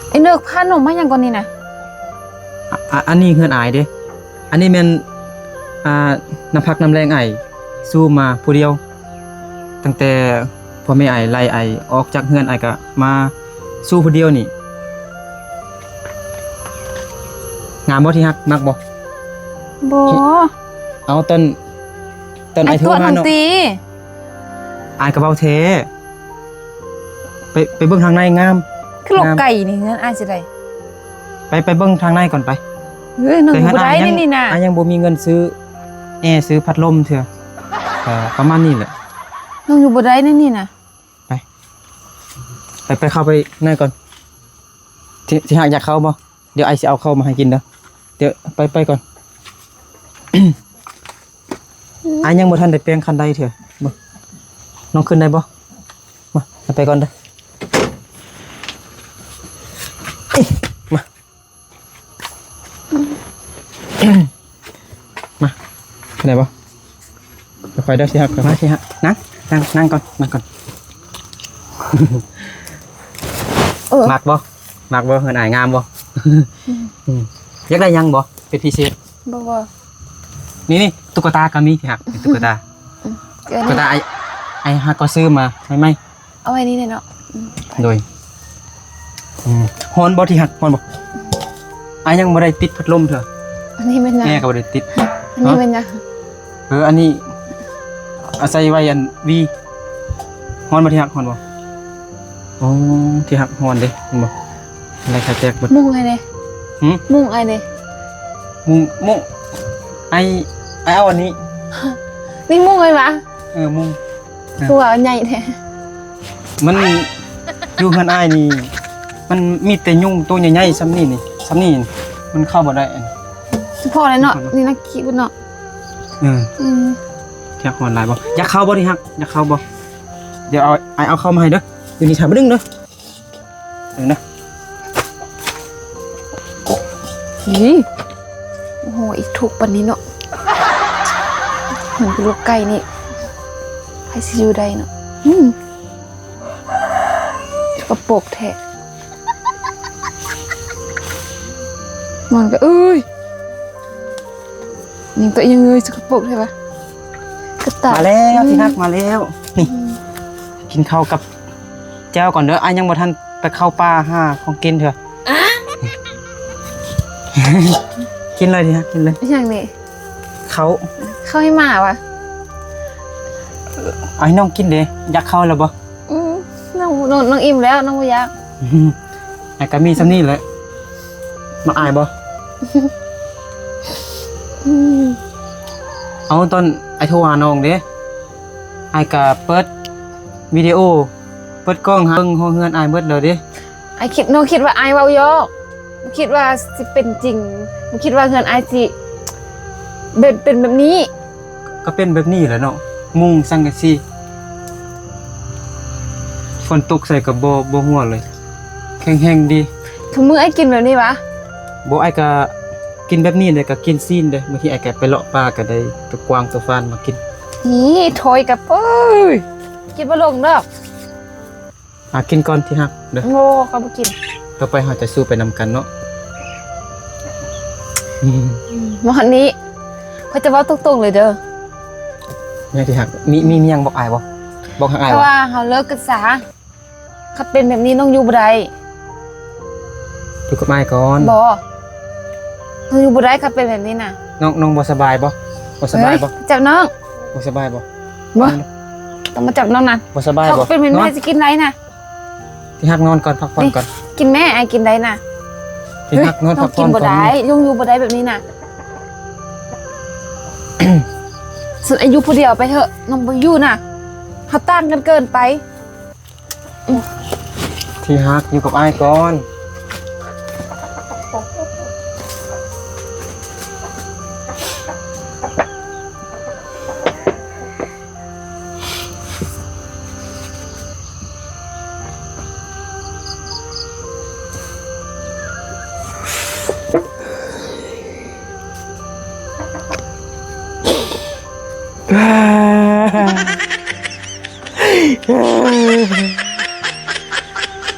ໄອ້ເນີກ ພານ້ອງມາຫຍັງກ່ອນນີ້ນະ? ອາ ອາ ອັນນີ້ເຮືອນອ້າຍເດ້. ອັນນີ້ແມ່ນ ອ່າ ນ້ຳພັກນ້ຳແຮງອ້າຍສູ້ມາຜູ້ດຽວ. ຕັ້ງແຕ່ພໍ່ແມ່ອ້າຍໄລ່ອ້າຍອອກຈາກເຮືອນ, ອ້າຍກໍມາສູ້ຜູ້ດຽວນີ້. ງາມບໍ່ທີ່ຮັກ? ມັກບໍ່? ບໍ່. ເອົາ ຕອນ ຕອນອ້າຍໂທຫານ້ອງ ອ້າຍກໍເວົ້າແທ້. ໄປ ໄປເບິ່ງທາງໃນງາມ. ຄືລົກໄກ່ນີ້ ເຮືອນອ້າຍຊິໄດ້. ໄປ ໄປເບິ່ງທາງໃນກ່ອນໄປ. ເອີຍ ນ້ອງຢູ່ບໍ່ໄດ້ນີ້ນະ. ອ້າຍຍັງບໍ່ມີເງິນຊື້ແອ ຊື້ພັດລົມເທື່ອ. ກໍປະມານນີ້ແຫຼະ. ນ້ອງຢູ່ບໍ່ໄດ້ນີ້ນະ. ໄປ ໄປ ໄປເຂົ້າໄປໃນກ່ອນ. ທີ່ ທີ່ຮັກຢາກເຂົ້າບໍ່? ດຽວອ້າຍຊິເອົາເຂົ້າມາໃຫ້ກິນເດີ. ດຽວໄປ ໄປກ່ອນ. ອ້າຍຍັງບໍ່ທັນໄດ້ແປງຄັນໄດເທື່ອ. ເບິ່ງ ນ້ອງຂຶ້ນໄດ້ບໍ່? ມາ ໄປກ່ອນເດີ. ມາ ມາ ຂຶ້ນໄດ້ບໍ່? ຄ່ອຍໆເດີທີ່ຮັກ ຄ່ອຍໆ ມາທີ່ຮັກ. ນັ່ງ ນັ່ງ ນັ່ງກ່ອນ ນັ່ງກ່ອນ. ເອີ ມັກບໍ່? ມັກບໍ່? ເຮືອນອ້າຍງາມບໍ່? ອືມ ອືມ ຢາກໄດ້ຫຍັງບໍ່ເປັນພິເສດ? ບໍ່ ບໍ່. ນີ້ໆ ຕຸກກະຕາກໍມີທີ່ຮັກ ເປັນຕຸກກະຕາ. ອືມ ຕຸກກະຕາອ້າຍ ອ້າຍຮັກກໍຊື້ມາໃໝ່ໆ. ເອົາໄວ້ນີ້ເນາະ. ອືມ ໂດຍ. ອືມ ຮ້ອນບໍ່ທີ່ຮັກ? ຮ້ອນບໍ່? ອ້າຍຍັງບໍ່ໄດ້ຕິດພັດລົມເທື່ອ. ອັນນີ້ແມ່ນຫຍັງ? ແອກໍບໍ່ໄດ້ຕິດ. ອັນນີ້ແມ່ນຫຍັງ? ເອີ ອັນນີ້ອາໄສໄວ້ອັນຫວີ. ຮ້ອນບໍ່ທີ່ຮັກ? ຮ້ອນບໍ່? ໂອ້ ທີ່ຮັກຮ້ອນເດ້ ເຫັນບໍ່? ໄດ້ຂາແຕກເບິດ. ມຸ້ງອ້າຍເດ້. ຫື? ມຸ້ງອ້າຍເດ້. ມຸ້ງ ມຸ້ງ ອ້າຍ ອ້າຍເອົາອັນນີ້. ນີ້ມຸ້ງອ້າຍຫວາ? ເອີ ມຸ້ງ. ຄືວ່າໃຫຍ່ແທ້. ມັນຢູ່ເຮືອນອ້າຍນີ້ ມັນມີແຕ່ຍຸງໂຕໃຫຍ່ໆ ສ່ຳນີ້ນີ້ ສ່ຳນີ້ມັນເຂົ້າບໍ່ໄດ້. ສະເພາະເລີຍເນາະ ນີ້ນະ ຂີ້ເບິດເນາະ. ເອີ ອືມ ຢາກຮ້ອນຫຼາຍບໍ່? ຢາກເຂົ້າບໍ່ທີ່ຮັກ? ຢາກເຂົ້າບໍ່? ດຽວເອົາ ອ້າຍເອົາເຂົ້າມາໃຫ້ເດີ. ຢູ່ນີ້ຖ້າບໍ່ດຶງເດີ. ເອີນະ. ອີ ໂອ້ໂຫ ອີກທຸກປານນີ້ເນາະ. ເຫັນລູກໄກ່ນີ້ ໃຜຊິຢູ່ໄດ້ເນາະ. ອືມ ສະກະປົກແທ້. ມັນກໍ ເອີຍ ຍັງໂຕຍັງເອີຍ ສະກະປົກແທ້ວະ. ກະຕາ ມາແລ້ວ ອືມ ທີ່ຮັກ ມາແລ້ວ. ນີ້ ອືມ ກິນເຂົ້າກັບແຈ່ວກ່ອນເດີ. ອ້າຍຍັງບໍ່ທັນໄປເຂົ້າປ່າຫາຂອງກິນເທື່ອ. ກິນເລີຍທີ່ຮັກ ກິນເລີຍ. ອີຫຍັງນີ້? ເຂົ້າ ເຂົ້າໃຫ້ໝາວະ. ເອົາໃຫ້ນ້ອງກິນເດ້. ຢາກເຂົ້າແລ້ວບໍ່? ອືມ ນ້ອງ ນ້ອງ ນ້ອງອີ່ມແລ້ວ ນ້ອງບໍ່ຢາກ. ອືມ ອ້າຍກໍມີສ່ຳນີ້ແຫຼະ. ມັກອ້າຍບໍ່? ອືມ ເອົາ ຕອນອ້າຍໂທຫານ້ອງເດ້ ອ້າຍກໍເປີດວິດີໂອ ເປີດກ້ອງຫາເບິ່ງຮອບເຮືອນອ້າຍເບິດແລ້ວເດ້. ອ້າຍຄິດ ນ້ອງຄິດວ່າອ້າຍເວົ້າຢອກ ບໍ່ຄິດວ່າຊິເປັນຈິງ ບໍ່ຄິດວ່າເຮືອນອ້າຍຊິເປັນ ເປັນແບບນີ້. ກໍເປັນແບບນີ້ແຫຼະເນາະ ມຸງສັງກະສີ ຝົນຕົກໃສ່ກໍບໍ່ ບໍ່ຮົ່ວເລີຍ ແຂງແຮງດີ. ທຸກມື້ອ້າຍກິນແບບນີ້ຫວາ? ບໍ່ ອ້າຍກໍກິນແບບນີ້ແຫຼະ ກໍກິນຊີ້ນເດ້. ບາງທີອ້າຍກໍໄປເລາະປ່າກໍໄດ້ຕົວກວາງຕົວຟານມາກິນ. ອີ ໂທຍກະເປີຍ ກິນບໍ່ລົງດອກ. ອ່າ ກິນກ່ອນທີ່ຮັກເດີ. ໂອ້ ຂ້ອຍບໍ່ກິນ. ຕໍ່ໄປເຮົາຈະສູ້ໄປນຳກັນເນາະ. ອືມ ມື້ນີ້ຂ້ອຍຈະເວົ້າຕົງໆເລີຍເດີ. ແມ່ນທີ່ຮັກ ມີ ມີ ມີຫຍັງບອກອ້າຍບໍ່? ບອກຮັກອ້າຍ ເພາະວ່າເຮົາເລີກກັນຊະ. ຄັນເປັນແບບນີ້ນ້ອງຢູ່ບໍ່ໄດ້. ຢູ່ກັບອ້າຍກ່ອນ. ບໍ່ ນ້ອງຢູ່ບໍ່ໄດ້ ຄັນເປັນແບບນີ້ນະ. ນ້ອງ ນ້ອງບໍ່ສະບາຍບໍ່? ບໍ່ສະບາຍບໍ່? ເອີຍ ຈັບນ້ອງ. ບໍ່ສະບາຍບໍ່? ບໍ່ ຕ້ອງມາຈັບນ້ອງນະ. ບໍ່ສະບາຍບໍ່? ເຂົາເປັນແມ່ນ ນອນ ແມ່ຊິກິນໄດ້ນະ. ທີ່ຮັກນອນກ່ອນ ພັກຜ່ອນກ່ອນ. ນີ້ ກິນແມ່ ອ້າຍກິນໄດ້ນະ. ທີ່ຮັກນອນ ເຮີ້ຍ ພັກຜ່ອນກ່ອນ. ນ້ອງກິນບໍ່ໄດ້ ນ້ອງຢູ່ບໍ່ໄດ້ແບບນີ້ນະ. ຊັ້ນອ້າຍຢູ່ຜູ້ດຽວໄປເຖາະ ນ້ອງບໍ່ຢູ່ນະ. ເຮົາຕ່າງກັນເກີນໄປ. ທີ່ຮັກ ຢູ່ກັບອ້າຍກ່ອນ. ເ